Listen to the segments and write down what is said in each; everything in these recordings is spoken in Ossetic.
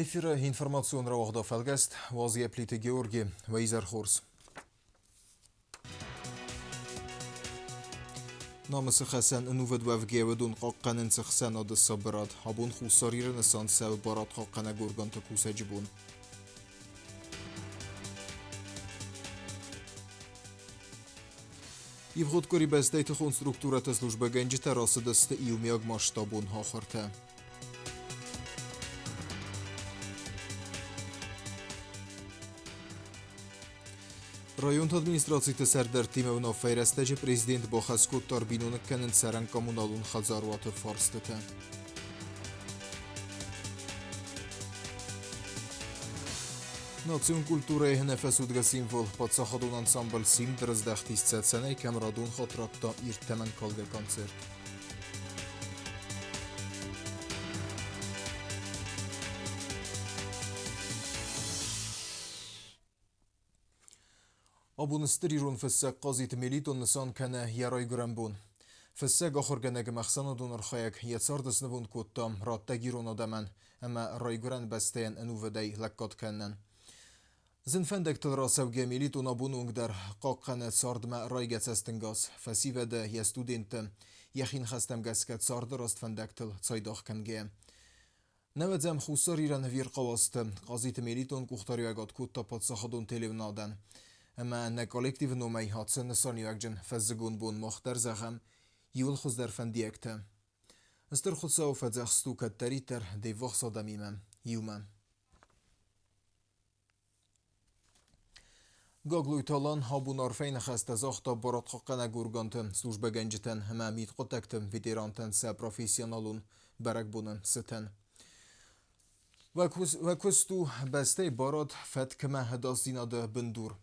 Эфиры информацион рауагъда фӕлгӕст Уазийӕ Плиты Георги. Уӕ изӕр хорз. Намысы хӕсӕн ӕнувыд уӕвгӕ уыдон хъахъхъӕнынц ӕхсӕнады сабырад. Абон Хуссар Иры нысан цӕуы барадхъахъхъӕнӕг органты кусӕджы бон. Ивгъуыд къуыри бӕстӕйы тыхон структурӕты службӕгӕнджытӕ рацыдысты иумиаг масштабон ахуыртӕ. Районты администрациты сӕрдӕрттимӕ уынаффӕйы рӕстӕджы президент бахӕс кодта ӕрбиноныг кӕнын цӕрӕн коммуналон хӕдзаруаты фарстытӕ. Национ культурӕйы ӕнӕфӕцудгӕ символ паддзахадон ансамбль «Симд» раздӕхтис Цӕцӕнӕй, кӕм радон хатт радта ирд тӕмӕнкалгӕ концерт. Абон стыр ирон фыссӕг Хъазиты Мелитон нысан кӕны йӕ райгуырӕн бон. Фыссӕг, ахуыргӕнӕг ӕмӕ ӕхсӕнадон архайӕг йӕ цард снывонд кодта раттӕг ирон адӕмӕн ӕмӕ райгуырӕн бӕстӕйӕн ӕнувыдӕй лӕггад кӕнынӕн. Зын фӕндӕгтыл рацӕугӕ Мелитон абоны онг дӕр хъахъхъӕны цардмӕ райгӕ цӕстӕнгас, фӕсивӕды, йӕ студентты, йӕхи ныхӕстӕм гӕсгӕ царды раст фӕндӕгтыл цайдагъ кӕнгӕйӕ. Нӕвӕдзӕм Хуссар Ирӕн ӕвирхъау азты Хъазиты Мелитон къухдариуӕгад кодта паддзахадон телеуынадӕн. Ӕмӕ нӕ коллективы номӕй ацы нысаниуӕгджын фӕззыгон бон мах дӕр зӕгъӕм иууыл хуыздӕр фӕндиӕгтӕ. Стыр Хуыцауы фӕдзӕхст у кӕддӕриддӕр де ввахс адӕмимӕ иумӕ. Гаглойты Алан абон арфӕйы ныхӕстӕ загъта барадхъахъхъӕнӕг органты службӕгӕнджытӕн ӕмӕ мидхъуыддӕгты ветерантӕн сӕ профессионалон бӕрӕгбоны цытӕн. Уӕ куыст у бӕстӕйы барад, фӕткмӕ ӕдасдзинады бындур.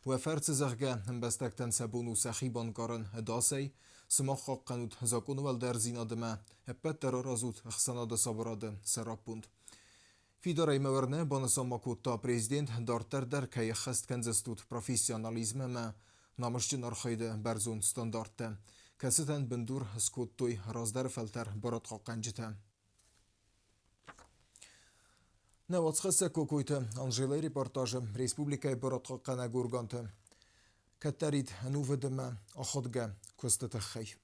Уӕ фӕрцы, зӕгъгӕ, ӕмбӕстӕгтӕн сӕ бон у сӕхи банкъарын ӕдасӕй, сымах хъахъхъӕнут закъоны уӕлдӕрдзинадмӕ, ӕппӕт дӕр аразут ӕхсӕнады сабырады сӕраппонд. Фидарӕй мӕ уырны, банысан ма кодта президент, дарддӕр дӕр кӕй ӕххӕст кӕндзыстут профессионализм ӕмӕ намысджын архайды бӕрзонд стандарттӕ, кӕцытӕн бындур скодтой раздӕры фӕлтӕр барадхъахъхъӕнджытӕ. Нӕ уацхӕссӕг Кокойты Анжелӕйы репортажы республикӕйы барадхъахъхъӕнӕг органты кӕддӕрид ӕнувыд ӕмӕ аходгӕ куысты тыххӕй.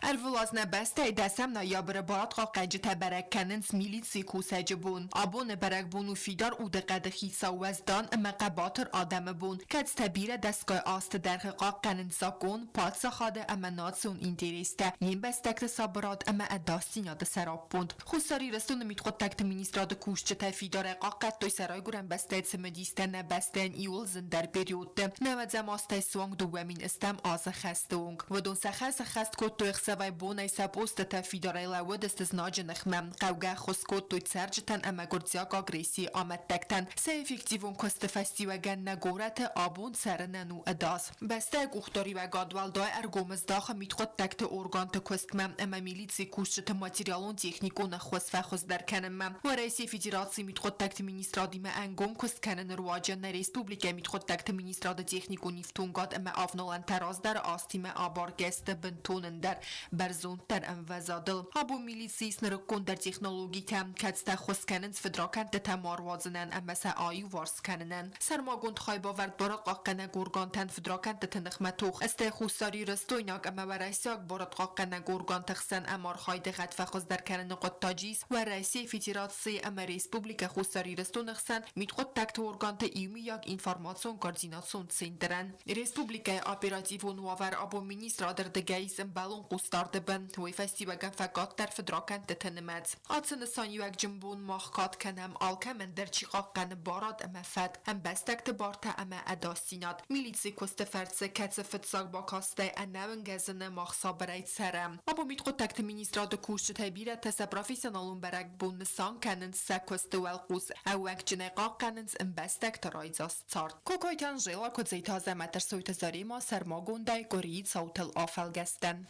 Ӕрвылаз нӕ бӕстӕйы дӕсӕм ноябры барадхъахъхъӕнджытӕ бӕрӕг кӕнынц милицийы кусӕджы бон. Абоны бӕрӕгбон у фидар удыхъӕды хицау уӕздан ӕмӕ хъӕбатыр адӕмы бон, кӕцытӕ бирӕ дӕсгай азты дӕргъы хъахъхъӕнынц закъон, паддзахады ӕмӕ национ интерестӕ, не мбӕстӕгты сабырад ӕмӕ ӕдасдзинады сӕраппонд. Хуссар Ирыстоны мидхъуыддӕгты министрады кусджытӕ фидарӕй хъахъхъӕдтой сӕ райгуырӕн бӕстӕйы цымыдистӕ нӕ бӕстӕйӕн иууыл зындӕр периодты, нӕуӕдзӕм азтӕй суанг 2000 азы хӕсты онг. Уыдон сӕ хӕс ӕххӕст кодтой ӕхсӕвӕй-бонӕй сӕ постытӕ фидарӕй лӕууыдысты знаджы ныхмӕ, хъӕугӕ ӕххуыс кодтой цӕрджытӕн ӕмӕ гуырдзиаг агрессийы амӕттӕгтӕн. Сӕ эффективон куысты фӕстиуӕгӕн нӕ горӕты абон цӕрынӕн у ӕдас. Бӕстӕйы къухдариуӕгад уӕлдай ӕргом здахы мидхъуыддӕгты органты куыстмӕ ӕмӕ милицийы кусджыты материалон-техникон ӕххуыс фӕхуыздӕр кӕнынмӕ. Уӕрӕсейы Федерацийы мидхъуыддӕгты министрадимӕ ӕнгом куыст кӕныны руаджы нӕ республикӕйы мидхъуыддӕгты министрады техникон ифтонгад ӕмӕ авналӕнтӕ раздӕры азтимӕ абаргӕ сты бынтон ӕндӕр, бӕрзонддӕр ӕмвӕзадыл. Абон милицийы ис нырыккондӕр технологитӕ, кӕцытӕ ӕххуыс кӕнынц фыдракӕндтытӕ ма руадзынӕн ӕмӕ сӕ аиуварс кӕнынӕн. Сӕрмагонд хайбавӕрд барадхъахъхъӕнӕг органтӕн фыдракӕндтыты ныхмӕ тох, стӕй хуссарирыстойнаг ӕмӕ уӕрӕсейаг барадхъахъхъӕнӕг органты хсӕн ӕмархайды гъӕд фӕхуыздӕр кӕныны хъуыддаджы ис Уӕрӕсейы Федерацийы ӕмӕ Республикӕ Хуссар Ирыстоны хсӕн мидхъуыддӕгты органты иумиаг информацион-координацион центрӕн. Республикӕйы оперативон уавӕр абон министрады рдыгӕй ис ӕмбӕлон хъусдарды бын, уый фӕстиуӕгӕн фӕкъаддӕр фыдракӕндтыты нымӕц. Ацы нысаниуӕгджын бон мах кад кӕнӕм алкӕмӕн дӕр чи хъахъхъӕны барад ӕмӕ фӕтк, ӕмбӕстӕгты бартӕ ӕмӕ ӕдасдзинад. Милицийы куысты фӕрцы, кӕцы фыццаг бакастӕй ӕнӕуынгӕ зыны, мах сабырӕй цӕрӕм. Абон мидхъуыддӕгты министрады кусджытӕй бирӕтӕ сӕ профессионалон бӕрӕгбон нысан кӕнынц сӕ куысты уӕлхъус, ӕууӕнкджынӕй хъахъхъӕнынц ӕмбӕстӕгты райдзаст цард. Кокойты Анжела, Куыдзиты Азӕмӕт, Ӕрсойты Заремӕ сӕрмагондӕй къуырийы цаутыл афӕлгӕстӕн.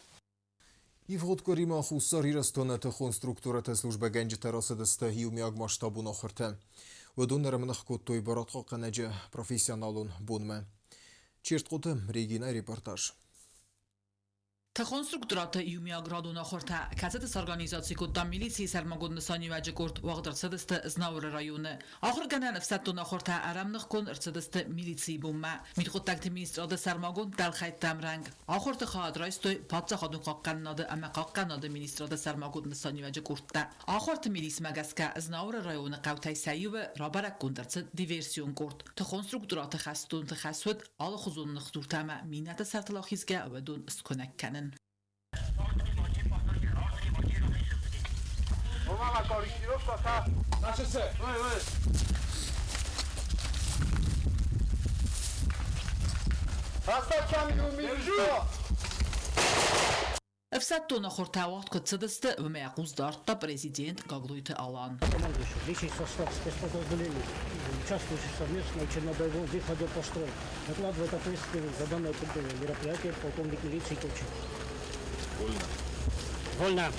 Ивгъуыд къуыримӕ Хуссар Ирыстоны тыхон структурӕты службӕгӕнджытӕ рацыдысты иумиаг масштабон ахуыртӕ. Уыдон ӕрӕмных кодтой барадхъахъхъӕнӕджы профессионалон бонмӕ. Чертхъоты Регинӕйы репортаж. Тыхон структурӕты иумиаг радон ахуыртӕ, кӕцыты сорганизаци кодта милицийы сӕрмагонд нысаниуӕджы къорд, уагъд ӕрцыдысты Знауыры районы. Ахуыргӕнӕн ӕфсӕддон ахуыртӕ ӕрӕмных-конд ӕрцыдысты милицийы бонмӕ. Мидхъуыддӕгты министрады сӕрмагонд дӕлхӕйтты ӕмрӕнг. Ахуырты хайад райстой паддзахадон хъахъхъӕнынады ӕмӕ хъахъхъӕнынады министрады сӕрмагонд нысаниуӕджы къордтӕ. Ахуырты милицимӕ гӕсгӕ Знауыры районы хъӕутӕй сӕ иуы рабӕрӕггонд ӕрцыд диверсион къорд. Тыхон структурӕты хӕстонты хӕс уыд алыхуызон ныхдуртӕ ӕмӕ минӕты сӕртыл ахизгӕ уыдон скуынӕг кӕнын. Ӕфсӕддон ахуыртӕ уагъд куыд цыдысты, уымӕ йӕ хъус дардта президент Гаглойты Алан. Командующий, личный состав спецподразделений, участвующих совместно в чернобоевом выходе по строю. Докладывает ответственный за данное мероприятие полковник милиции Колчак. Вольно. Вольно.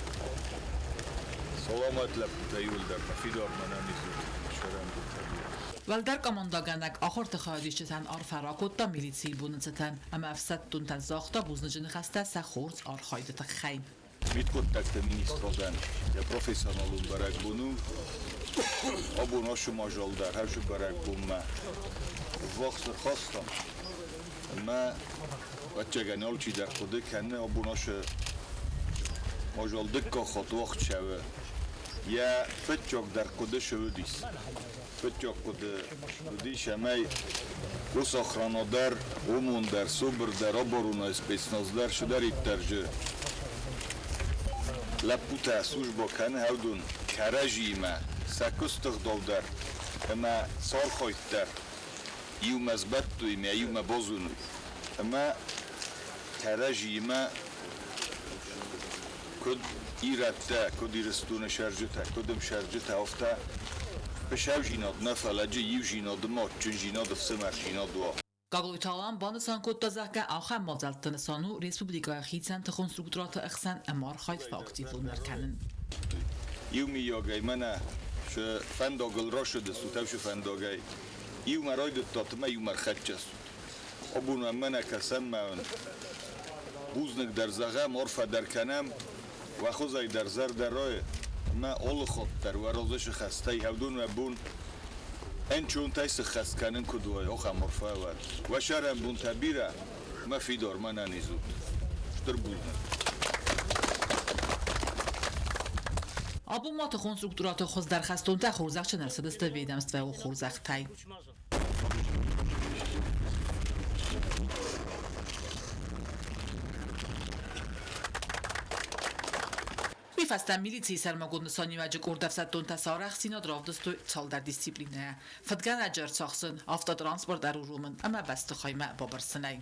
Саламат лӕппутӕ иуылдӕр мӕ фидармӕ нӕнизут, сӕрӕнгуыртӕ бирӕ. Уӕлдӕр командӕгӕнӕг ахуырты хайадисджытӕн арфӕ ракодта милицийы боны цытӕн ӕмӕ ӕфсӕддонтӕн загъта бузныджы ныхӕстӕ сӕ хорз архайды тыххӕй. Мидхъуыддӕгты министрадӕн йӕ профессионалон бӕрӕгбон у. Абон ацы мадзал дӕр хӕсы бӕрӕгбонмӕ ӕввахс ӕрхастам. Ӕмӕ, ӕвӕццӕгӕн, алчидӕр хъуыды кӕны, абон ацы мадзал дыккаг хатт уагъд цӕуы. Йӕ фыццагдӕр хъуыды цы уыдис? Фыццаг хъуыды уыдис, ӕмӕ госохрана дӕр, ОМОН дӕр, СОБР дӕр, оборонӕй спецназ дӕр цыдӕриддӕр же лӕппутӕ службӕ кӕны уыдон кӕрӕдзиимӕ сӕ куысты гъдау дӕр ӕмӕ сӕ архайд дӕр иумӕ сбӕттой ӕмӕ иумӕ базоной ӕмӕ кӕрӕдзиимӕ куыд ирӕттӕ, куыд Ирыстоны сӕрджытӕ, куыд ӕмсӕрджытӕ, афтӕ бысӕудзинад нӕ, фӕлӕ джы иудзинады ма адджындзинад, ӕфсымӕрдзинад уа. Гаглойты Алан банысан кодта, зӕгъгӕ, ахӕм мадзӕлтты нысан у республикӕйы хицӕн тыхон структурӕты ӕхсӕн ӕмархайд фӕактивондӕр кӕнын. Иумийагӕй мӕнӕ цы фӕндагыл рацыдыстут, ӕвсы фӕндагӕй иумӕ райдыдтат ӕмӕ иумӕ ӕрхӕццӕ стут. Абон уӕм мӕнӕ кӕсӕм мӕ уын бузныг дӕр зӕгъӕм, арфӕ дӕр кӕнӕм, уӕ хуызӕй дӕр зӕрдӕ райы ӕмӕ алы хатт дӕр уӕ разы сыхӕстӕй ӕвдон уӕ бон ӕнцонтӕй сыххӕст кӕнын куыд уай, ахӕм арфӕ уӕд. Уӕ сӕрӕнбонтӕ бирӕ, мӕ фидар мӕнӕн изут. Стыр бузныг. Абон ма тыхон структурӕты хуыздӕр хӕстонтӕ хорзӕхджын ӕрцыдысты ведомствӕйы хорзӕхтӕй. Уый фӕстӕ милицийы сӕрмагонд нысаниуӕджы къорд ӕфсӕддонтӕ сӕ арӕхстдзинад равдыстой цалдӕр дисциплинӕйӕ: фыдгӕнӕджы ӕрцахсын, автотранспорт ӕруромын ӕмӕ бӕстыхаймӕ бабырсынӕй.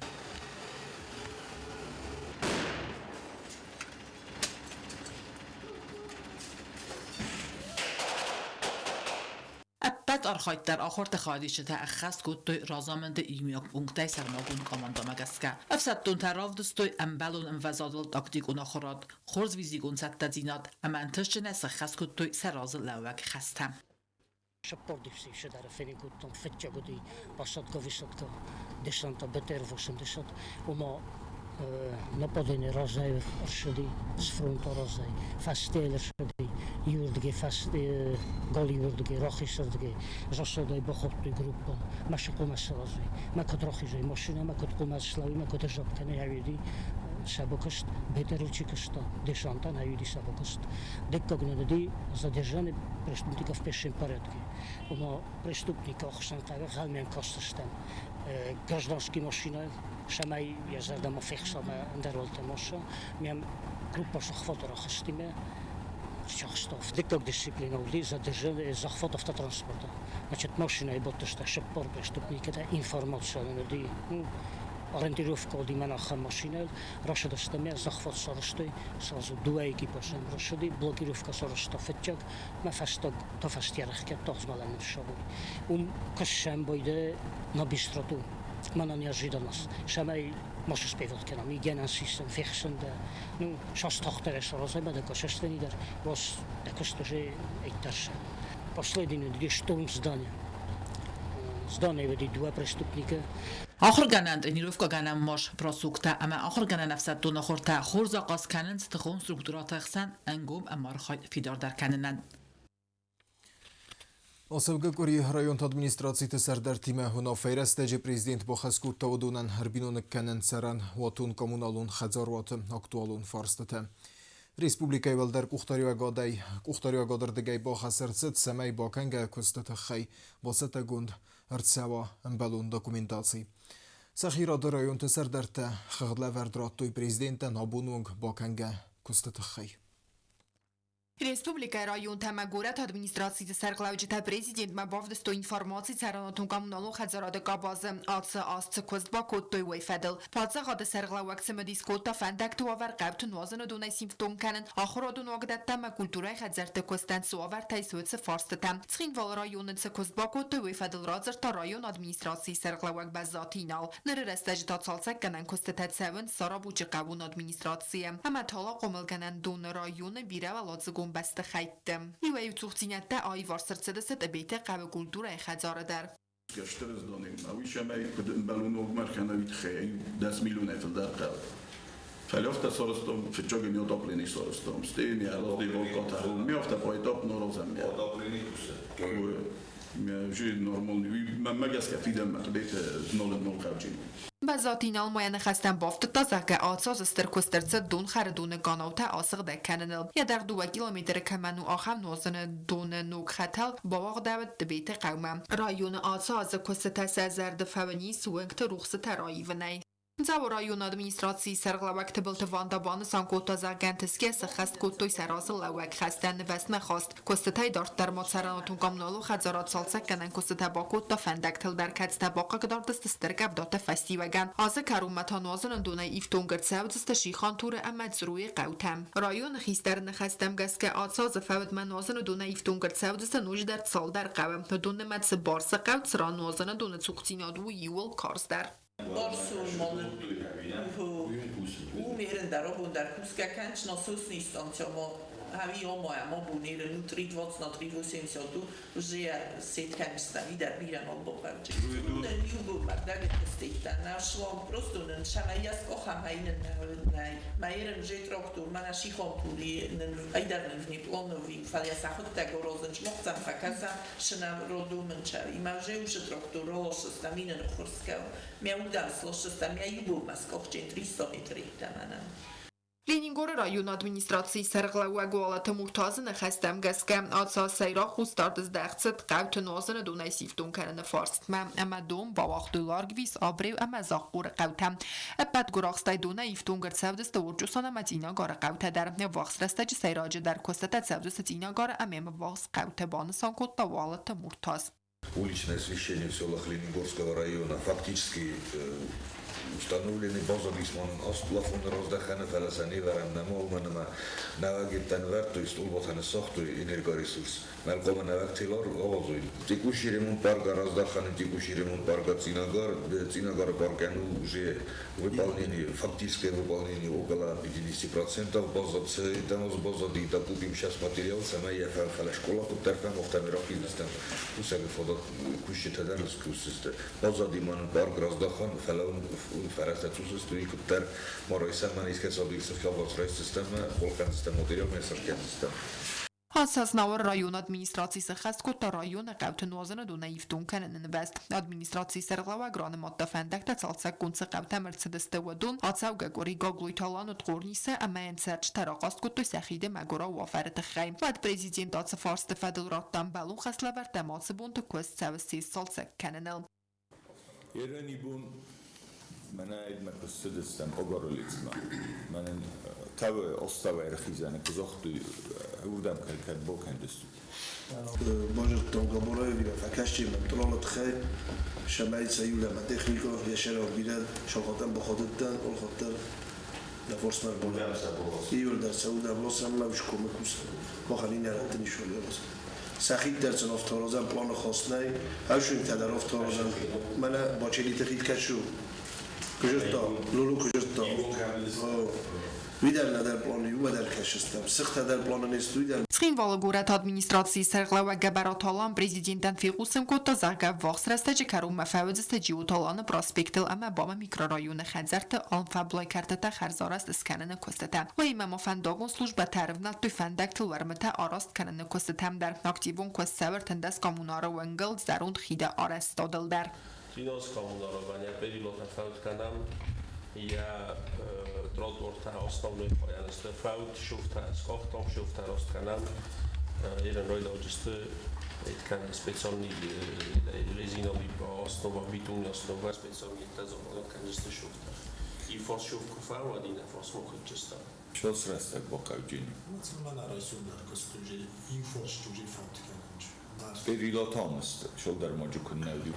Ӕппӕт архайд дӕр ахуырты хайадисджытӕ ӕххӕст кодтой разамынды иумиаг пункттӕй сӕрмагонд командӕмӕ гӕсгӕ. Ӕфсӕддонтӕ равдыстой ӕмбӕлон ӕмвӕзадыл тактикон ахуырад, хорз физикон цӕттӕдзинад ӕмӕ ӕнтыстджынӕй сӕххӕст кодтой сӕ разылӕууӕг хӕстӕ. 44 фенин кодтам фыццаг посадка высадка десанта БТР-80, ома нападение разӕй ӕрцыди, с фронта разӕй, фӕстейӕ ӕрцыди, иуырдыгӕй фӕсте, галиуырдыгӕй, рахизырдыгӕй, засадӕй бахаудтой группа, машы хъуымӕ сразы, мӕ куыд рахизой машинӕ, мӕ куыд хъуымӕ слӕуй, мӕ куыд ӕзап кӕнай ӕвиди сӕ бакуыст, БТР-ыл чи куыста, десантӕн ӕвиди сӕ бакуыст. Дыккаг нын уыди задержание преступников в пешем порядке. Ома преступника ӕхсӕн хъӕуы гъӕлмӕн кастыстӕм гражданский машинӕ, цӕмӕй йӕ зӕрдӕмӕ фехса ӕмӕ ӕндӕр уӕлтӕ ма Мӕм группа захвата рахызтимӕ сахстав. Дыккаг дисциплина уыди задержание захват автотранспорта. Значит, машинӕйы бадтысты цыппар преступникытӕ, информация нын уыди, ну, ориентировка уыди мӕнӕ ахӕм машинӕйыл. Рацыдысты мӕ захват сарӕзтой, сразу дыууӕ экипажы рацыди, блокировка сарӕзта фыццаг, мӕ фӕстаг та фӕстӕрӕхгӕдта змӕлӕн ныфсӕвой. Уым куыссӕм бойды на быстроту. Мӕнӕ неожиданность. Цӕмӕй ма сыспевод кӕнӕм, гӕнӕн систем фехсын дӕ. Ну, шас тахтӕрӕ саразай, ма дӕ кашестени дӕр, вас дӕ куыст уже әйттерсе. Последний уыди штурм здания. Здание уыди дыууӕ преступника. Ахуыргӕнӕн тренировкӕгӕнӕн марш-бросоктӕ ӕмӕ ахуыргӕнӕн ӕфсӕддон ахуыртӕ хорз ахъаз кӕнынц тыхон структурӕты хсӕн ӕнгом ӕмархайд фидардӕр кӕнынӕн. Ацӕугӕ къуыри районты администрациты сӕрдартимӕ уынаффӕйы рӕстӕджы президент бахӕс кодта уыдонӕн ӕрбиноныг кӕнын цӕрӕнуатон-коммуналон хӕдзаруаты актуалон фарстытӕ. Республикӕйы уӕлдӕр къухдариуӕгады рдыгӕй бахӕс ӕрцыд, цӕмӕй бакӕнгӕ куысты тыххӕй бацӕттӕгонд ӕрцӕуа ӕмбӕлон документаци. Сӕхи рады районты сӕрдӕрттӕ хыгъдлӕвӕрд радтой президентӕн абоны онг бакӕнгӕ куысты тыххӕй. Республикӕйы районтӕ ӕмӕ горӕты администрациты сӕргълӕуджытӕ президентмӕ бавдыстой информаци цӕрӕнуатон-коммуналон хӕдзарады къабазы ацы аз цы куыст бакодтой, уый фӕдыл. Паддзахады сӕргълӕууӕг цымыдис кодта фӕндӕгты уавӕр хъӕуты нуазыны донӕй сифтонг кӕнын, ахуырадон уагдӕттӕ ӕмӕ культурӕйы хӕдзӕртты куыстӕн цы уавӕртӕ ис, уыцы фарстытӕ. Цхинвалы районы цы куыст бакодтой, уый фӕдыл радзырдта районы администрацийы сӕргълӕууӕг Бӕззаты Инал. Ныры рӕстӕджы та цалцӕггӕнӕн куыстытӕ цӕуынц Сарабучы хъӕууон администрацийы ӕмӕ талахъомылгӕнӕндоны районы бирӕуӕладзыгон бӕстыхӕйтты. Иуӕй-иу цухдзинӕдтӕ аиварс ӕрцыдысты Тъбеты хъӕуы культурӕйы хӕдзары дӕр. Кӕстӕр уый куыд ӕмбӕлон ногмӕ кӕнӕ уый тыххӕй 10 миллионӕй фылдӕр хъӕуы. Фӕлӕ афтӕ сарӕзтам, фыццаг ми отопление сарӕзтам, стӕй ми ми афтӕ поэтапно аразӕм. Уже нормальный, мӕнмӕ гӕсгӕ фидӕнмӕ Тъбеты 0,0 хъауджы. Бӕззаты Инал ма йӕ ныхӕстӕм бафтыдта, зӕгъгӕ, ацы аз стыр куыст ӕрцыд донхӕры доны къанаутӕ асыгъдӕг кӕныныл. Йӕ дӕргъ 2 километры кӕмӕн у, ахӕм нуазыны доны ног хӕтӕл бауагъдӕуыд Тъбеты хъӕумӕ. Районы ацы азы куыстытӕ сӕ зӕрды фӕуын ис уынгты рухсытӕ раивынӕй. Дзауы районы администрацийы сӕргълӕууӕг Тыбылты Ванда банысан кодта, зӕгъгӕ, ӕнтысгӕ сӕххӕст кодтой сӕ разылӕууӕг хӕстӕ нывӕзтмӕ хаст. Куыстытӕй дарддӕр ма цӕрӕнуатон-коммуналон хӕдзарад цалцӕггӕнӕн куыстытӕ бакодта фӕндӕгтыл дӕр, кӕцытӕ бахъыгдард сты стыр къӕвдаты фӕстиуӕгӕн. Азы кӕронмӕ та нуазыны донӕй ифтонг ӕрцӕудзысты Шихантуры ӕмӕ Църуйы хъӕутӕ. Районы хистӕры ныхӕстӕм гӕсгӕ ацы азы фӕудмӕ нуазыны донӕй ифтонг ӕрцӕудзысты ноджыдӕр цалдӕр хъӕуы. Уыдон нымӕцы Барсы хъӕу, цыран нуазыны доны цухдзинад у иууыл карздӕр. Умерен дар Ленингоры районы администрацийы сӕргълӕууӕг Уалыты Муртазы ныхӕстӕм гӕсгӕ ацы аз сӕйраг хъусдард здӕхт цыд хъӕуты нуазыны донӕй сифтонг кӕныны фарстмӕ ӕмӕ дон бауагътой Ларгвис, Абреу ӕмӕ Захъхъоры хъӕутӕм. Ӕппӕт гуырахстӕй донӕй ифтонг ӕрцӕудзысты Орчъосан ӕмӕ Цъинагары хъӕутӕ дӕр. Ӕввахс рӕстӕджы сӕйраджыдӕр куыстытӕ цӕудзысты Цъинагары ӕмӕ ӕввахс хъӕуты, банысан кодта Уалыты Муртаз. Уличное освещение в селах Ленингорского района фактически установлены баззадис ма нын аст плафоны раздӕхӕны, фӕлӕ сӕ не вӕрӕм нӕма, уымӕн ӕмӕ нӕуӕгеттӕ нывӕрдтой, стъолбатӕ ныссагътой энергоресурс. Мӕн хъуамӕ нӕуӕг тел ауадзой. Текущий ремонт парка Раздаханы, текущий ремонт парка Цъинагар, Цъинагары паркӕн у уже выполнение, фактическое выполнение около 50%. Баззад цы баззади, докупим сейчас материал, цӕмӕй йӕ фӕлӕ скъола куыддӕр фӕм, афтӕ рахиздзыстӕм кусӕгы фадат кусджытӕ дӕр скусдзысты. Баззади ма нын парк Раздахан, фӕлӕ уым фӕрӕзтӕ цъус сты, уый куыддӕр ма райсӕм, мӕн искӕцы сыф райсдзыстӕм, холкӕндзыстӕм материал, ме сыркӕндзыстӕм. Ацы аз Знауыры районы администраци сӕххӕст кодта районы хъӕуты нуазыны донӕй ифтонг кӕныны нывӕзт. Администрацийы сӕргълӕууӕг ранымадта фӕндӕгтӕ цалцӕггонд цы хъӕутӕм ӕрцыдысты, уыдон. Ацӕугӕ къуыри Гаглойты Алан уыд Хъорнисы ӕмӕ йын цӕрджытӕ рахъаст кодтой сӕ хиды мӕгуырау уавӕры тыххӕй. Уӕд президент ацы фарсты фӕдыл радта ӕмбӕлон хӕслӕвӕрдтӕ ӕмӕ ацы бонты куыст цӕуы се сцалцӕг кӕныныл. Ерӕни бон мӕнӕ ӕдмӕ куы ссыдыстӕм Погорелицмӕ, мӕнӕн хъӕуы астӕуӕй ӕрхизӕны куы загътой, уырдӕм кӕд бакӕндзыстут. Базыдтон Габораевимӕ, фӕкастӕн мӕм пъланы тыххӕй, цӕмӕй сӕ иу техникӕ йӕ сӕрыл бирӕ сахатӕн бахатыдтӕн, ӕлхӕдтӕн нӕ фарсмӕ Иуылдӕр цӕуылдӕр лосӕм комы кусӕг. Махӕн иннӕ рӕтты ис уӕлӕ Сӕ хид дӕр сын афтӕ аразӕм, планы хаст нӕй, ӕвсинтӕ дӕр афтӕ аразӕм. Мӕнӕ Бачелиты хид кӕцы у? Куы зыдта, Лулу куы зыдта. Уый дӕр нӕдӕр планы, иумӕ дӕр кӕсыстӕм, сыхтӕ дӕр планы не сты, уый дӕр. Цхинвалы горӕты администрацийы сӕргълӕууӕг Гӕбӕраты Алан президентӕн фехъусын кодта, зӕгъгӕ, ӕввахс рӕстӕджы кӕронмӕ фӕуыдзысты Джиоты Аланы проспектыл ӕмӕ Бамы микрорайоны хӕдзӕртты алфӕмблай кӕртытӕ хӕрзарӕзт скӕныны куыстытӕ. Уыимӕ ма фӕндагон службӕтӕ ӕрывнӕлдтой фӕндӕгтыл уӕрмытӕ арӕзт кӕныны куыстытӕм дӕр. Активон куыст цӕуы 13 коммунары уӕнгыл зӕронд хиды арӕзтадыл дӕр. Финанс коммунарование перелота фӕуд кӕнӕм, йӕ тротуартӕ основной хайӕн сты фӕуд, шуфтӕ скъахтам, шуфтӕ раст кӕнӕм, ерын райдауджысты кӕнӕ специальный резиновый основа, битумный основа, специальный тазамалат кӕнджысты шуфтӕ. И фарс шуф куы фӕуад, иннӕ фарс ма худджыстӕм. Чос рӕстӕг бахъауджын. Перилотамст шолдармаджы куыннӕ уыди.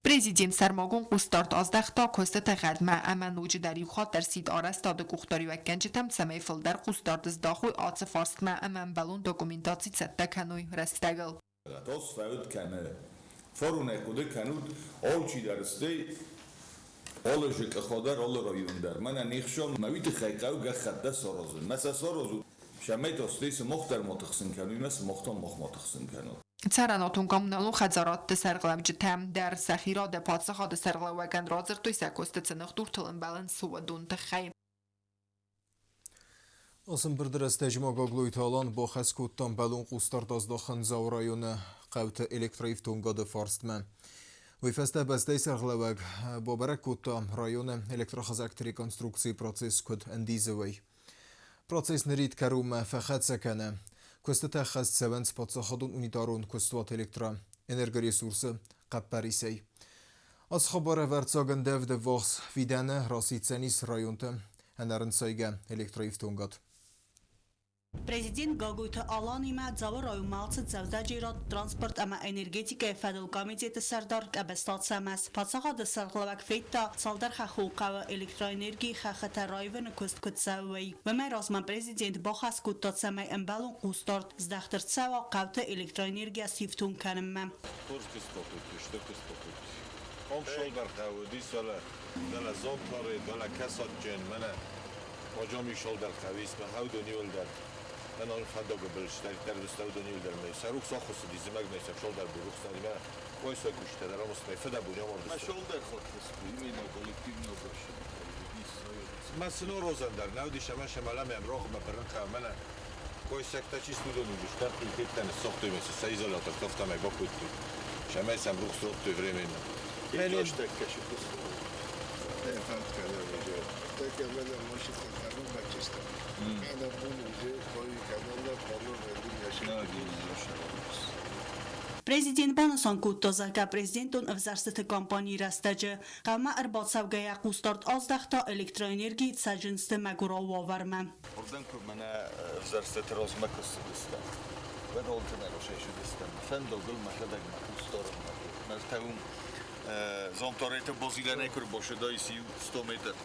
Президент сӕрмагонд хъусдард аздӕхта куыстыты гъӕдмӕ ӕмӕ ноджыдӕр иу хатт ӕрсидт арӕзтады къухдариуӕггӕнджытӕм, цӕмӕй фылдӕр хъусдард здахой ацы фарстмӕ ӕмӕ ӕмбӕлон документаци цӕттӕ кӕной рӕстӕгыл. Тос фӕуд кӕны. Форунӕй хъуыды кӕнут, алчидӕр стӕй алы зыкъыхо дӕр, алы район дӕр. Мӕнӕ не хсӕн мӕ уый тыххӕй хъӕуы гӕххӕттӕ саразын. Мӕ сӕ саразут, цӕмӕй та стӕй сымах дӕр ма тыхсын кӕной, мӕ сымах та мах ма тыхсын кӕнут. Цӕрӕнуатон-коммуналон хӕдзарадты сӕргълӕуджытӕ дӕр сӕхи рады паддзахады сӕргълӕууӕгӕн радзырдтой сӕ куысты ныхдуртыл ӕмбӕлынц уыдон тыххӕй. Ацы ӕмбырды рӕстӕджы ма Гаглойты Алан бахӕс кодта ӕмбӕлон хъусдард аздахын Дзауы районы хъӕуты электроифтонгады фарстмӕ. Уый фӕстӕ бӕстӕйы сӕргълӕууӕг бабӕрӕг кодта районы электрохызӕгты реконструкцийы процесс куыд ӕндидзы, уый. Процесс нырид кӕронмӕ фӕхӕццӕ кӕны. Куыстытӕ ӕххӕст цӕуынц паддзахадон унитарон куыстуат электроэнергоресурсы хъӕппӕрисӕй. Ацы хабар ӕвӕрццаг ӕндӕвд ӕввахс фидӕны расиддзӕнис районты ӕнӕрынцайгӕ электроифтонгад. Президент Гаглойты Аланимӕ Дзауы районмӕ ацыд Сӕудӕджерад, транспорт ӕмӕ энергетикӕйы фӕдыл комитеты сӕрдар Къӕбысты Ацӕмӕз. Паддзахады сӕргълӕууӕг федта, цалдӕр хӕххон хъӕуы электроэнергийы хӕххытӕ раивыны куыст куыд цӕуы, уый. Уымӕй размӕ президент бахӕс кодта, цӕмӕй ӕмбӕлон хъусдард здӕхт ӕрцӕуа хъӕуты электроэнергийӕ сифтонг кӕнынмӕ. Хорз куыст бакодтой, стыр куыст бакодтой. Ам шолдар хъӕуы уыдис, фӕлӕ дӕлӕ Зонтары, дӕлӕ Кӕсаджджын, мӕнӕ Баджами шолдар хъӕуы ис, мӕ хӕудон иуылдӕр. Мӕнӕн фӕндагы был стӕрддӕр дыстӕудон иуылдӕр мӕ сӕ рухс ахуыссыди, зымӕг мӕ сӕ шолдар был рухс нал и мӕ кой сӕ куыстытӕ дӕр амысмӕ фыдӕбон амардысты. Мӕ шолдар хатт именно коллективно Мӕ сын орозӕн дӕр нӕ уыдис ӕмӕ сӕ мӕлӕм рохмӕ бырынкъа мӕнӕ койсӕгтӕ чи студон уыдысты, хъилтеттӕ ныссагътой мӕ сӕ изолятор афтӕмӕй бакодтой. Сӕмӕй сӕм рухс радтой временно. Президент банысан кодта, зӕгъгӕ, президентон ӕвзӕрстыты кампанийы рӕстӕджы хъӕумӕ ӕрбацӕугӕйӕ хъусдард аздӕхта электроэнергийы цӕджындзты мӕгуырау уавӕрмӕ. Уырдӕм куы мӕнӕ ӕвзӕрстыты размӕ куы цыдыстӕм, уӕд алты сыдыстӕм. Фӕндагыл мӕхӕдӕг мӕ хъус дарынмӕ. Мӕ уым Замтареты базилӕнӕй куы рбасыдаис иу 100 метр.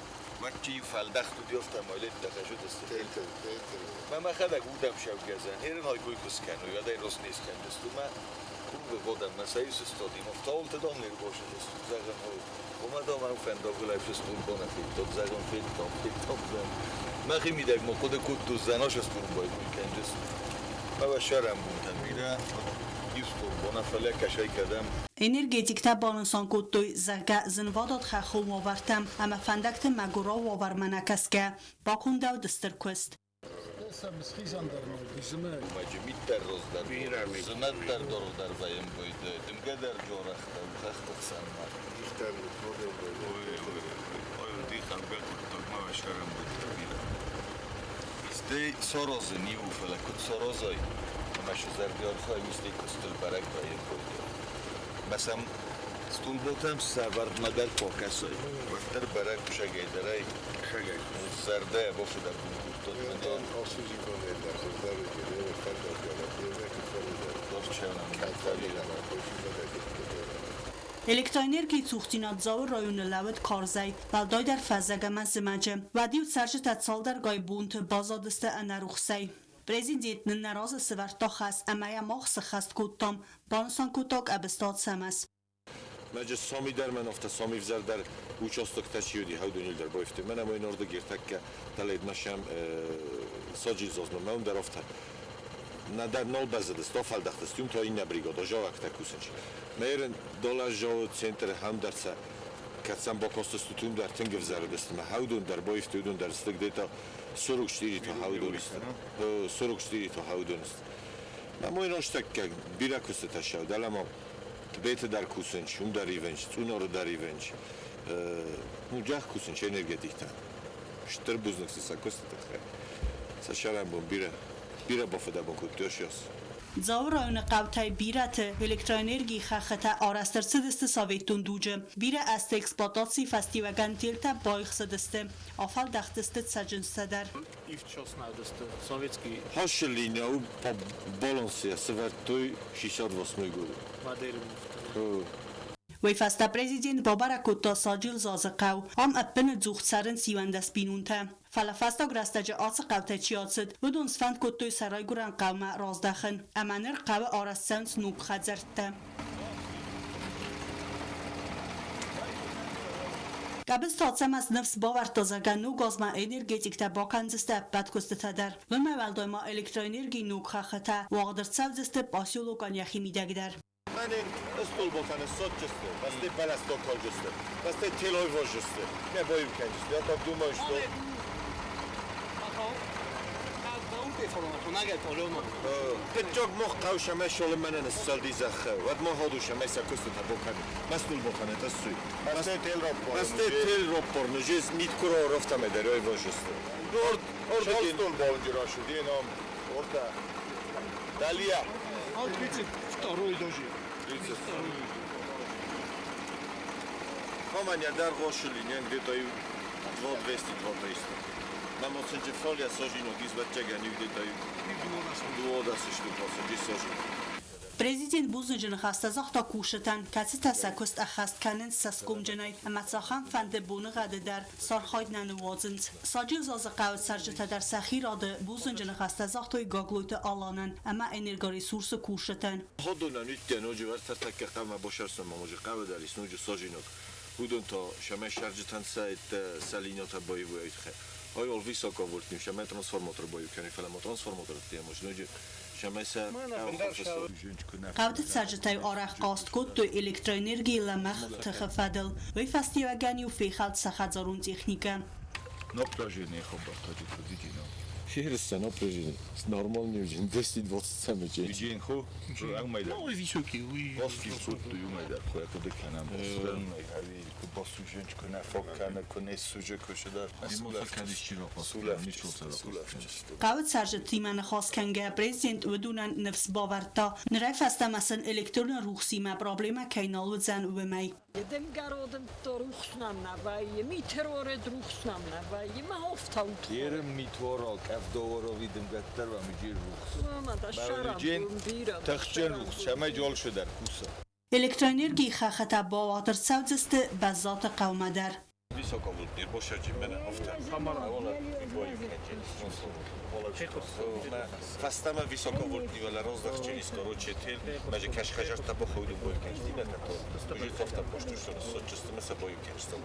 Уӕд чи фӕлдӕхт уыди, афтӕ ма леттӕ хӕсыдысты. Мӕ мӕхӕдӕг удӕм сӕвгӕзӕн, херын ай кой куы скӕной, уӕд ӕй рост не скӕндзысту. Мӕ кургы годӕм мӕ сӕ сыстадим, афтӕ дам не рбасыдыстут, зӕгъын, Уымӕ дам ӕм фӕндагыл ӕфсыстурбонӕ федтон, зӕгъын, федтам, федтам, зӕгъын. Мӕхи мидӕг ма хъуыды кодтон, зӕнасы стурбай куй кӕнджыс. Мӕ сӕрӕн бонтӕн бирӕ истурбонӕ, фӕлӕ кӕсай кӕдӕм. Энергетиктӕ банысан кодтой, зӕгъгӕ, зынвадат хӕххон уавӕртӕм ӕмӕ фӕндӕгты мӕгуырау уавӕрмӕ нӕ кӕсгӕ, бакондӕуыд стыр куыст. Миттӕр роздӕр, зымӕттӕр доргъдӕр вӕййын бойды, дымгӕ дӕр джорӕхтӕ, хӕхты хсӕнмӕ. Стӕй саразын иу, фӕлӕ куыд саразай, ӕмӕ сы зӕрдиархай истӕй куыстыл бӕрӕг вӕййын бойды. Мӕ сӕм стулботӕм сӕвӕрдмӕ дӕр фӕкӕсай, уӕддӕр бӕрӕг шагӕй дӕрӕй зӕрдӕ бафыдӕр кодтон. Электроэнергийы цухдзинад Дзауы районы лӕууыд карзӕй, уӕлдайдӕр фӕззӕг ӕмӕ зымӕджы. Уӕд-иу цӕрджытӕ цалдӕргай бонты баззадысты ӕнӕрухсӕй. Президент нын нӕ разы сӕвӕрдта хӕс ӕмӕ йӕ мах сӕххӕст кодтам, банысан кодта Къӕбысты Ацӕмӕз. Мӕджы соми дӕр мӕн афтӕ соми взӕр дӕр участоктӕ чи уыди, хӕудонил дӕр баивтой. Мӕнӕ мой нордыг ӕртӕккӕ таледнашам саджилзозмӕ, мӕ уым дӕр афтӕ нӕдӕр нал бӕззыдысты, афӕлдӕхтысты, уым та иннӕ бригада, жавӕгтӕ кусынч. Мӕ долӕ жауы центры хӕм дӕр сӕ кӕд сӕм бакастысты, уым дӕр тынг ӕвзӕрыдысты. Мӕ хӕудон дӕр баивтой, уыдон дӕр сты где-то 44 та хӕудон сты. 44 та хӕудон сты. Мӕ мой рӕстӕггаг бирӕ куыстытӕ сӕу, дӕлӕ ма Тбеты дӕр кусынч, уым дӕр ивынч, Цъуноры дӕр ивынч. Ну, джах кусынч энергетиктӕ. Стыр бузныг сын сӕ куысты тыххӕй. Сӕ сӕрӕнбон бирӕ, бирӕ бафыдӕбон кодтой ӕсйас. Дзауы районы хъӕутӕй бирӕты электроэнергийы хӕххытӕ арӕзт ӕрцыдысты советон дуджы. Бирӕ азты эксплуатацийы фӕстиуӕгӕн телтӕ баихсыдысты, афӕлдӕхтысты цӕджындзтӕ дӕр. Ивд соснаудысты советский. Хашы линия у по балансе сӕвӕрдтой 68 годы. Уый фӕстӕ президент бабӕрӕг кодта Саджилзазы хъӕу. Ам ӕппынӕдзух цӕрынц 11 бинонтӕ. Фӕлӕ фӕстаг рӕстӕджы ацы хъӕутӕй чи ацыд, уыдон сфӕнд кодтой сӕ райгуырӕн хъӕумӕ раздӕхын. Ӕмӕ ныр хъӕуы арӕзт цӕуынц ног хӕдзӕрттӕ. Къӕбыс Ацӕмӕз ныфс бавӕрдта, зӕгъгӕ, ног азмӕ энергетиктӕ бакӕндзысты ӕппӕт куыстытӕ дӕр. Уымӕй уӕлдай ма электроэнергийы ног хӕххытӕ уагъд ӕрцӕудзысты поселокӕн йӕхи мидӕг дӕр. Менен столботаны сотчысты, басте баластокалжысты, басте телойвожысты. Не боюкенжысты. Я так думаю, что Фыццаг мах хъӕу шамай шолы мӕнӕн ссалди зӕххы, уӕд ма хаду шамай сӕ куыстытӕ бокӕн. Мастул бокӕн это суй. Басте тел роппорны. Басте тел роппорны, жез миткуро рофтаме дер ойвожысты. Орд орд Стол болнжи нам орта. Далия. А 32 даже. 32. Хаманя дар гошили, где-то 2 200 2 300. Mam ocencie folia sožino gizvetčegen где-то 2 штук ocencie sožino. Президент бузныджы ныхӕстӕ загъта кусджытӕн, кӕцытӕ сӕ куыст ӕххӕст кӕнынц цӕсгомджынӕй ӕмӕ цахӕмфӕнды боныгъӕды дӕр сӕ архайд нӕ ныууадзынц. Саджилзазы хъӕуы цӕрджытӕ дӕр сӕхи рады бузныджы ныхӕстӕ загътой Гаглойты Аланӕн ӕмӕ Энергоресурсы кусджытӕн. Ходонӕн уыдтӕ ноджы ӕртӕртӕккӕ хъӕумӕ босӕрсӕм ма хъӕуы дӕр ис ноджы сожинок. Уыдон та сӕмӕ сӕрджытӕн сӕ сӕ линията боевой Olyan высоковольтный, шамай трансформатор боюкӕны, фӕлӕ ма трансформатор темос ноджы шамай сӕ Хъӕуты цӕрджытӕй арӕх хъаст кодтой электроэнергийы лӕмӕгъ тыхы фӕдыл. Уый фӕстиуӕгӕн-иу фехӕлд сӕ хӕдзарон техникӕ. Напряжение хабар таджи кудидино. Херессе напряжение. Нормальный уже 220 см. Ügyén хо? Ну, высокий, oui. Бассус Хъӕуы цӕрджытимӕ ныхас кӕнгӕ президент уыдонӕн ныфс бавӕрдта, нырӕй фӕстӕмӕ сын электроны рухсимӕ проблемӕ кӕй нал уыдзӕн, уымӕй. Дымгӕродымтты рухс нӕм нӕ вӕййы, митероред рухс нӕм нӕ вӕййы, ма офтаут. Ерым митвора, кӕвдоворови дымгӕттӕр ва миджир рухс. Ма да шарам бирӕ. Тыхджын рухс, шамай жолшы дӕр куса. Электроэнергийы хӕххытӕ бауагъд ӕрцӕудзысты Бӕззаты хъӕумӕ дӕр. Высоковольтный бошаджи мене авто. Фӕстӕмӕ высоковольтный вала раздахчилис, короче, тел, мӕжы кӕш хӕжарта бохойду бойкенжди, мӕтӕ то. Уже софта поштушто соччысты сӕ бойкенжди.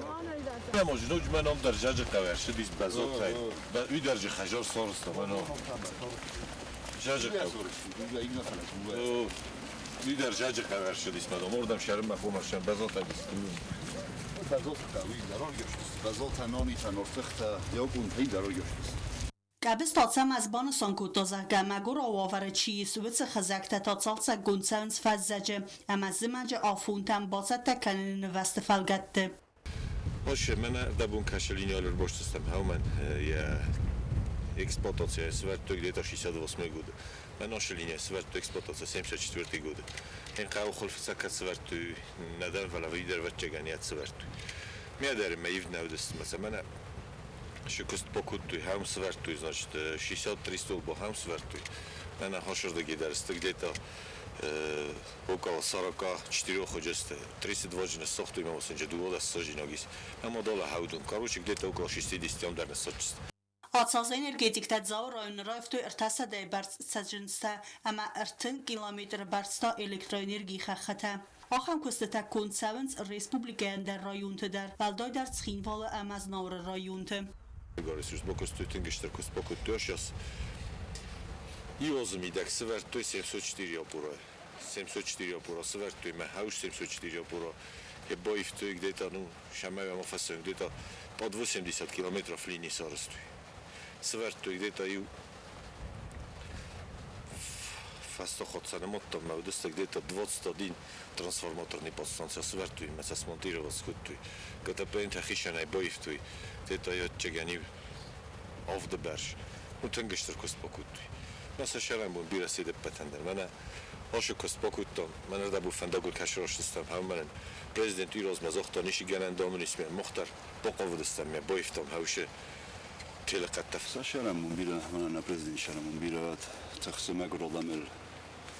Може, ноджы мӕн ам дӕр жаджы хъӕуӕрсыдис Бӕззатӕй. Уый дӕр же хӕжар сарызта, мӕн Жаджы хъӕу. Уый дӕр жаджы хъӕуӕрсыдис, мӕн ордӕм шәрыммӕ хомаршӕн Бӕззатӕй Къӕбысты Ацӕмӕз банысан кодта, зӕгъгӕ, мӕгуырау уавӕры чи ис, уыцы хызӕгтӕ та цалцӕггонд цӕуынц фӕззӕджы ӕмӕ зымӕджы афонтӕм бацӕттӕ кӕныны нывӕзты фӕлгӕтты. Оше, мӕнӕ ӕрдӕбон кӕсы линиялы ӕрбастыстӕм хӕумӕн йӕ эксплуатация сӕвӕрдтой где-то 68 годы. Мӕ наша линия сӕвӕрдтой эксплуатация 74 годы. Эн хъӕуы хуылфыцаг кӕд сӕвӕрдтой, нӕдӕр фӕлӕ видӕр вӕччӕгӕн йӕ сӕвӕрдтой. Ме дӕр мӕ ивд нӕ уыдысты, мӕ мӕнӕ шы куыст бакодтой, хӕм сӕвӕрдтой, значит, 63 столба хӕм сӕвӕрдтой. Мӕнӕ хашырдыги дӕр сты где-то около 44 ходжесты. 32 жина сохтой мӕ осынджы 12 сожиногис. Ӕмӕ дола хӕудун. Короче, где-то около 60 ам дӕр нӕ Ацы аз энергетиктӕ Дзауы районы раивтой 300-ӕй бӕрц цӕджындзтӕ ӕмӕ 30 километры бӕрц та электроэнергийы хӕххытӕ. Ахӕм куыстытӕ конд цӕуынц республикӕйы ӕндӕр районты дӕр, уӕлдайдӕр Цхинвалы ӕмӕ Знауыры районты. Тынг стыр куыст бакодтой сейчас. Иозы мидӕг сывӕрдтой 704 опора. 704 опора сывӕрдтой мӕ хауш 704 опора. Баивтой где-то, ну, шамӕ фӕсӕн где-то под 80 километров линии сарӕзтой. Сывӕрдтой где-то иу фӕстӕхӕццӕ нымадтам, мӕ уыдысты где-то 21 трансформаторный подстанция сывӕрдтой мӕ сӕ смонтировать скодтой. КТП-нтӕ хицӕнӕй баивтой, где-то ӕцӕгӕн иу авды бӕрц. Ну, тынг стыр куыст бакодтой. Мӕ сӕ сӕрӕнбон бирӕ седеппӕтӕн дӕр. Мӕнӕ ашы куыст бакодтам, мӕнӕ рдӕбу фӕндагыл кӕсырастыстӕм, мӕнӕн президент уый размӕ загъта, ницы гӕнӕн дам ын ис, мах дӕр бахъавыдыстӕм, мӕ баивтам хӕусы телехъӕдтӕ. Сӕ сӕрӕнбон бирӕ, мӕнӕ нӕ президент сӕрӕнбон бирӕ, тыхсы мӕгуыр адӕмыл,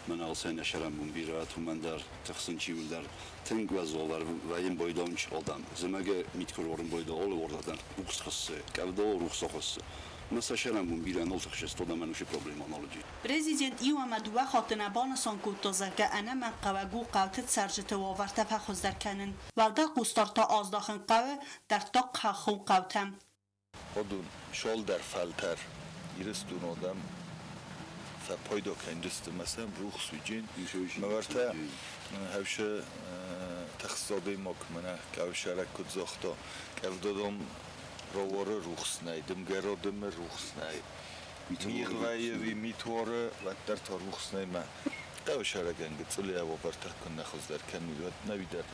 мӕнӕ алцӕй нӕ сӕрӕнбон бирӕ, уымӕн дӕр тыхсын чиуыл дӕр тынг уӕззау вӕййын байдауынч адӕм. Зымӕгы мит куы руарын байдау алы уордӕтӕн рухс хӕссы, къӕвда рухс ахӕссы. Мӕ сӕ сӕрӕнбон бирӕ нал тыхсыс, адӕмӕн уыцы проблема нал уыди. Президент иу ӕмӕ дыууӕ хатты нӕ банысан кодта, зӕгъгӕ, ӕнӕмӕнгхъӕуӕг у хъӕуты цӕрджыты уавӕртӕ фӕхуыздӕр кӕнын. Уӕлдай хъусдард та аздахын хъӕуы дӕрддаг хӕххон хъӕутӕм. Адон цалдӕр фӕлтӕр Ирыстоны адӕм фӕпайда кӕндзысты мӕ сӕм рухс уыджын. Мӕ уӕртӕ хӕвсы тыхст адӕймаг мӕнӕ кӕвсӕрӕг куыд загъта, къӕвдадон рауары рухс нӕй, дымгӕ радымы рухс нӕй. Мигъ вӕййы мит уары, уӕддӕр та рухс нӕй мӕ хъӕусӕрӕгӕн гыццыл йӕ уавӕртӕ куыннӕ хуыздӕр кӕной, уӕд нӕуи дӕр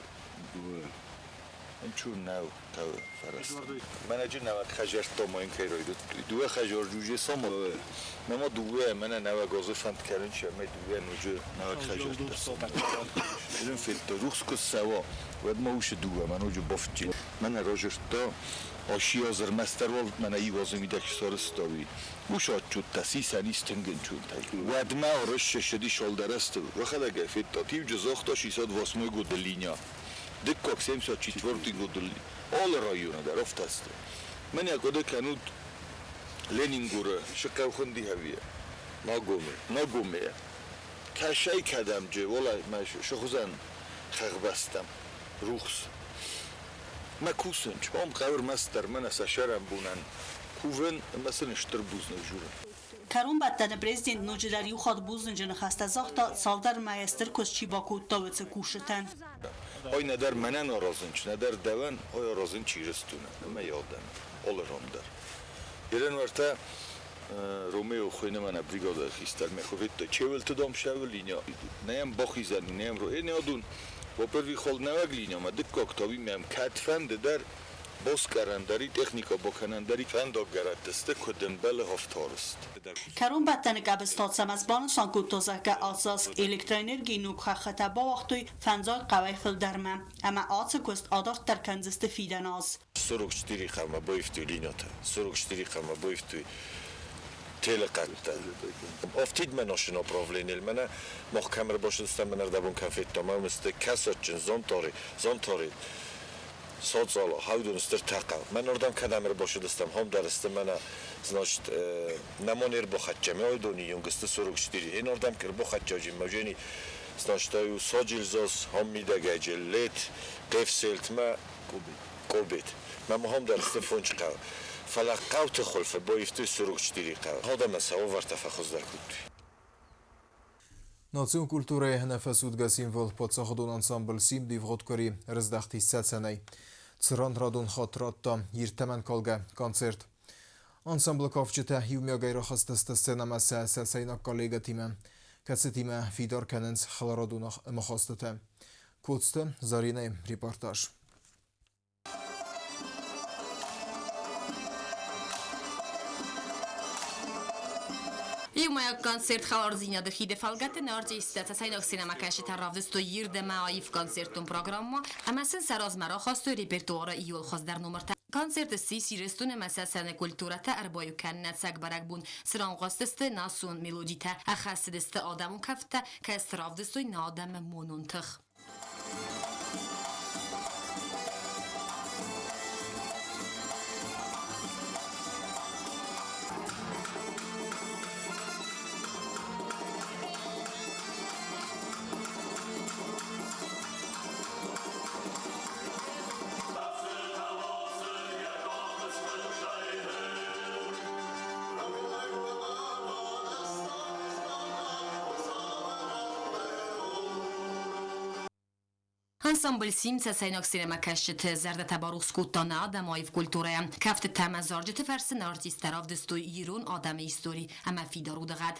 Нчу нӕу хъӕуы фӕрӕзтӕ. Мӕнӕджы нӕуӕг хӕдзӕрттӕ ма йын кӕй райдыдтой. Дыууӕ хӕдзары уже самадтой. Нӕма дыууӕ, мӕнӕ нӕуӕг азы фӕнд кӕнын ӕмӕ дыууӕ ноджы нӕуӕг хӕдзӕрттӕ самадтой. Зын федта, рухс куы цӕуа, уӕд ма уыцы дыууӕ мӕ ноджы бафтджын. Мӕнӕ разырдта, ащи аз ӕрмӕстдӕр уал мӕнӕ иу азы мидӕг сарӕзта уый. Ус адчудта, сисӕн истынгын чудтӕй. Уӕдмӕ арӕзт ссыди салдӕрӕзты, уӕхӕдӕг ӕй федтат, иуджы загъта 68 годы линия. Дыккаг 74 годы алы районы дӕр афтӕ сты. Мӕнӕ хъуыды кӕнут Ленингоры шы хъӕу хуынди ӕви? Нагомы. Нагомы. Кӕсӕй кӕдӕмджы, уӕлӕ мӕ шы хуызӕн хӕхбӕстӕм рухс. Мӕ кусын, ам хъӕуы ӕрмӕстдӕр мӕнӕ сӕ сӕрӕнбонӕн кувын ӕмӕ сын стыр бузныг журын. Кӕронбӕттӕны президент ноджыдӕр иу хатт бузныджы ныхӕстӕ загъта, цалдӕр мӕйӕ стыр куыст чи бакодта, уыцы кусджытӕн. Ай нӕдӕр мӕнӕн аразынч, нӕдӕр дӕуӕн, ай аразынч Ирыстонӕн ӕмӕ йӕ адӕмӕн, алы ран дӕр. Ерен уӕртӕ Ромео хуыйны мӕнӕ бригадӕйы хистӕр, мӕ хуы федта, чевелты дам сӕвы линия, нӕ йӕм бахизӕн, нӕ йӕм э не адон, во-первых, хал нӕуӕг линиямӕ, дыккаг та уый мӕм кӕдфӕнды дӕр басгарӕн дӕр и техникӕ бакӕнӕн дӕр и фӕндаггӕрӕтты сты, куыд ӕмбӕлы, афтӕ арӕзт. Кӕронбӕттӕны Къӕбысты Ацӕмӕз банысан кодта, зӕгъгӕ, ацы аз электроэнергийы ног хӕххытӕ бауагътой фӕндзай хъӕуӕй фылдӕрмӕ ӕмӕ ацы куыст адарддӕр кӕндзысты фидӕн аз. 44 хъӕумӕ баивтой линията, 44 хъӕумӕ баивтой телехъӕдтӕ. Афтид мӕ наше направление, мӕнӕ мах кӕм ӕрбацыдыстӕм, мӕнӕ ӕрдӕбон кӕм федтам, ам сты Кӕсӕджджын, Зонтари, Зонтари, Соцъала, Хӕудон стыр тӕхъӕу. Мӕн ардӕм кӕдӕм ӕрбацыдыстӕм, хом дӕр сты мӕнӕ, значит, нӕмон ӕрбахӕццӕ, ме ойдони юнг сты 44. Эн ардӕм ӕрбахӕццӕ, мӕжени, значит, аю саджилзос, хом мидӕгӕй лет, Хъевселтмӕ, Къобет. Мӕ хом дӕр сты фондз хъӕу. Фӕлӕ хъӕуты хуылфы баивтой 44 хъӕу. Адӕмӕн сӕ уавӕртӕ фӕхуыздӕр кодтой. Национ культурӕйы ӕнӕфӕцудгӕ символ паддзахадон ансамбль «Симд» ивгъуыд къуыри ӕрыздӕхтис Цӕцӕнӕй. Цыран радон хатт радта ирдтӕмӕнкалгӕ концерт. Ансамблы кафджытӕ иумиагӕй рахызтысты сценӕмӕ сӕ цӕцӕйнаг коллегӕтимӕ, кӕцытимӕ фидар кӕнынц хӕларадон ӕмахастытӕ. Коцты Заринӕйы репортаж. Иумӕйаг концерт хӕлардзинады хиды фӕлгӕты нӕ артисттӕ цӕцӕйнаг сценӕмӕкӕсджытӕ равдыстой ирд ӕмӕ аив концертон программӕ ӕмӕ сын сӕ размӕ рахастой репертуары иууыл хуыздӕр номыртӕ. Концерт ссис Ирыстон ӕмӕ Цӕцӕны культурӕтӕ ӕрбаиу кӕныны ӕцӕг бӕрӕгбон, цыран хъуыстысты национ мелодитӕ, ӕххӕссыдысты адӕмон кӕфттӕ, кӕцы равдыстой нӕ адӕмы монон тых. Ансамбль Симд цӕцӕйнаг сценӕмӕкӕсджыты зӕрдӕтӕ барухс кодта нӕ адӕмы аив культурӕйӕ. Кӕфтытӕ ӕмӕ зарджыты фӕрцы нӕ артисттӕ равдыстой ирон адӕмы истори ӕмӕ фидар удыгъӕд.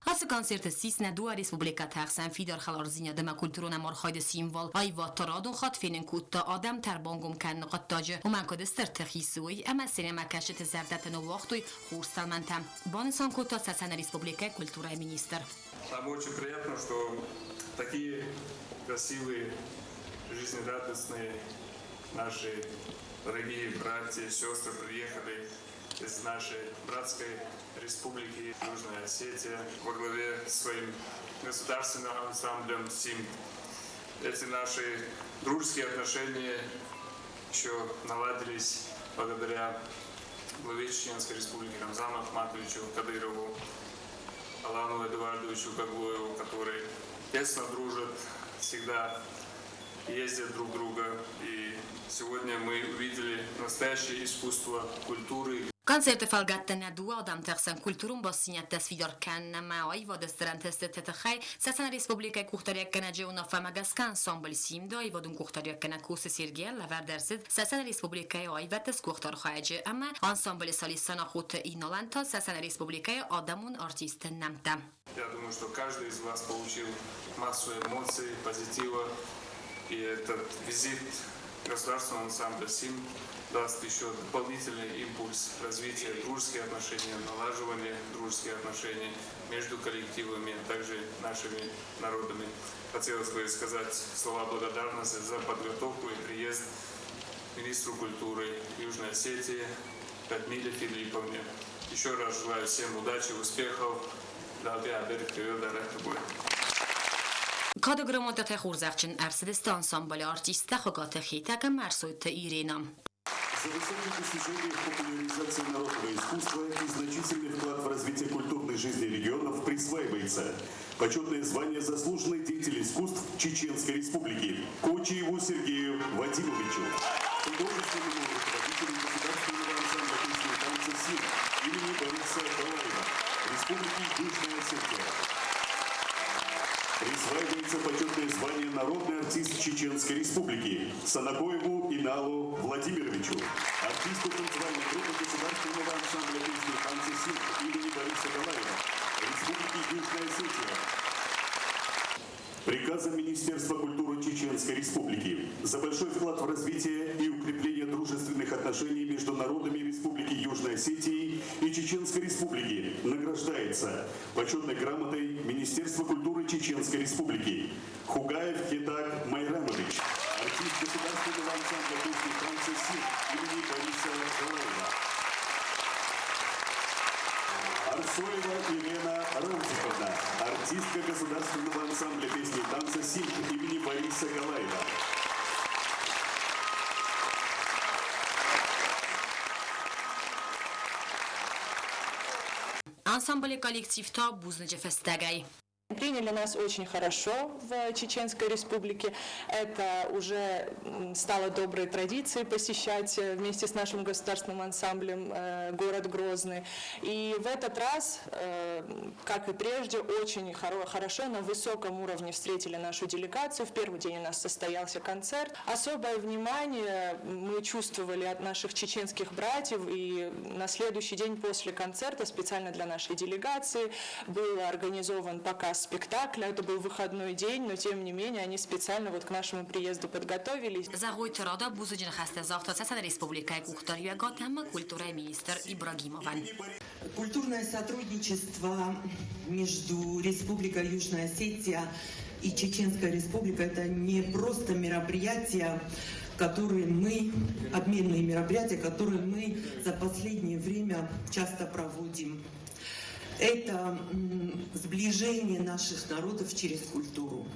Ацы концерты ссис нӕ дыууӕ республикӕты ӕхсӕн фидар хӕлардзинад ӕмӕ культурон ӕмархайды символ. Аивад радон хатт фенын кодта адӕмтӕ ӕрбангом кӕныны хъуыддаджы. Уымӕн куыд стыр тых ис, уый ӕмӕ сценӕмӕкӕсджыты зӕрдӕты ныууагътой хорз тӕлмӕнтӕ, банысан кодта Цӕцӕны республикӕйы культурӕйы министр. Нам очень приятно, что такие красивые, жизнерадостные наши дорогие братья и сестры приехали из нашей братской республики Южная Осетия во главе с своим государственным ансамблем «Симд». Эти наши дружеские отношения еще наладились благодаря главе Чеченской Республики Рамзану Ахматовичу Кадырову, Алану Эдуардовичу Гаглоеву, которые тесно дружат, всегда ездят друг друга. И сегодня мы увидели настоящее искусство культуры. Концерты фӕлгӕтты нӕ дыууӕ адӕмты ӕхсӕн культурон бастдзинӕдтӕ сфидар кӕнын ӕмӕ аивады стырӕнтысты тыххӕй Цӕцӕны республикӕйы къухдариуӕггӕнӕджы уынаффӕмӕ гӕсгӕ ансамбль Симд-ы аивадон къухдариуӕггӕнӕг Косы Сергейӕн лӕвӕрд ӕрцыд Цӕцӕны республикӕйы аивӕдты сгуыхт архайӕджы ӕмӕ ансамблы солист Санахъоты Иналӕн та Цӕцӕны республикӕйы адӕмон артисты нӕмттӕ. Я думаю, что каждый из вас получил массу эмоций, позитива. И этот визит государственного ансамбля «Симд» даст еще дополнительный импульс развития дружеских отношений, налаживания дружеских отношений между коллективами, а также нашими народами. Хотелось бы сказать слова благодарности за подготовку и приезд министру культуры Южной Осетии Радмиле Филипповне. Еще раз желаю всем удачи, успехов. Кады грамотатӕ хорзӕхджын ӕрцыдысты ансамблы артисттӕ Хуыгаты Хетӕг ӕмӕ Ӕрсойты Ирена. За высокие достижения в популяризации народного искусства и значительный вклад в развитие культурной жизни регионов присваивается почетное звание «Заслуженный деятель искусств Чеченской Республики» Кочиеву Сергею Вадимовичу, художественному руководителю Государственного ансамбля песни и танца «Симд» имени Бориса Галаева, Республики Южная Осетия. Присваивается почетное звание «Народный артист Чеченской Республики» Санакоеву Иналу Владимировичу, артисту танцевальной группы Государственного ансамбля песни и танца «Симд» имени Бориса Галаева, Республики Южная Осетия. Приказом Министерства культуры Чеченской Республики за большой вклад в развитие и укрепление дружественных отношений между народами Республики Южной Осетии и Чеченской Республики награждается почетной грамотой Министерства культуры Чеченской Республики Хугаев Хетаг Майрамович, артист Государственного ансамбля песни и танца «Симд» имени Бориса Галаева. Арсоева Елена Рамзиковна, артистка Государственного ансамбля песни и танца «Симд» имени Бориса Галаева. Ансамблы коллектив та бузныджы фӕстагӕй. Приняли нас очень хорошо в Чеченской Республике. Это уже стало доброй традицией посещать вместе с нашим государственным ансамблем город Грозный. И в этот раз, как и прежде, очень хорошо, на высоком уровне встретили нашу делегацию. В первый день у нас состоялся концерт. Особое внимание мы чувствовали от наших чеченских братьев. И на следующий день после концерта специально для нашей делегации был организован показ спектакля. Это был выходной день, но тем не менее они специально вот к нашему приезду подготовились. Зӕгъойты Рада бузныджы ныхӕстӕ загъта Цӕцӕны республикӕйы къухдариуӕгад ӕмӕ культурӕйы министр Ибрагимовӕн. Культурное сотрудничество между Республикой Южная Осетия и Чеченской Республикой – это не просто мероприятия, которые мы, обменные мероприятия, которые мы за последнее время часто проводим. Это сближение наших народов через культуру.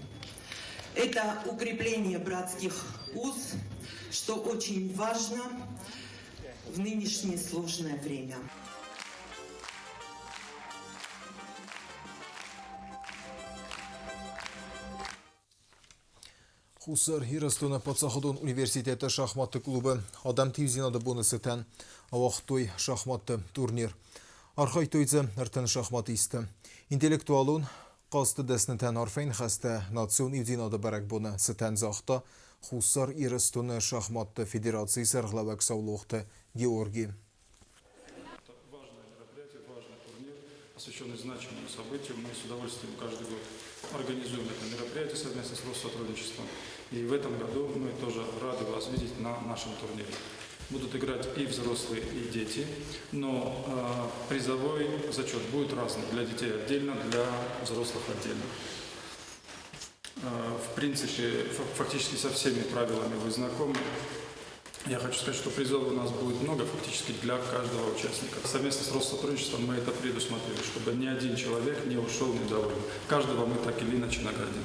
Это укрепление братских уз, что очень важно в нынешнее сложное время. Хуссар Ирыстоны паддзахадон университеты шахматты клубы адӕмты иудзинады боны цытӕн ауагътой шахматты турнир. Архайдтой дзы 30 шахматисты. Интеллектуалон хъазты дӕснытӕн арфӕйы ныхӕстӕ национ иудзинады бӕрӕгбоны цытӕн загъта Хуссар Ирыстоны шахматты федерацийы сӕргълӕууӕг Саулохты Георги. Посвященный значимому событию. Мы с удовольствием каждый год организуем это мероприятие совместно с Россотрудничеством. И в этом году мы тоже рады вас видеть на нашем турнире. Будут играть и взрослые, и дети, но призовой зачет будет разный. Для детей отдельно, для взрослых отдельно. В принципе, фактически со всеми правилами вы знакомы. Я хочу сказать, что призов у нас будет много фактически для каждого участника. Совместно с Россотрудничеством мы это предусмотрели, чтобы ни один человек не ушел недовольным. Каждого мы так или иначе наградим.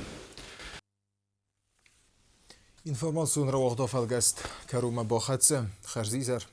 Информацион рауагъд афӕлгӕст кӕронмӕ бахӕццӕ. Хӕрзизӕр.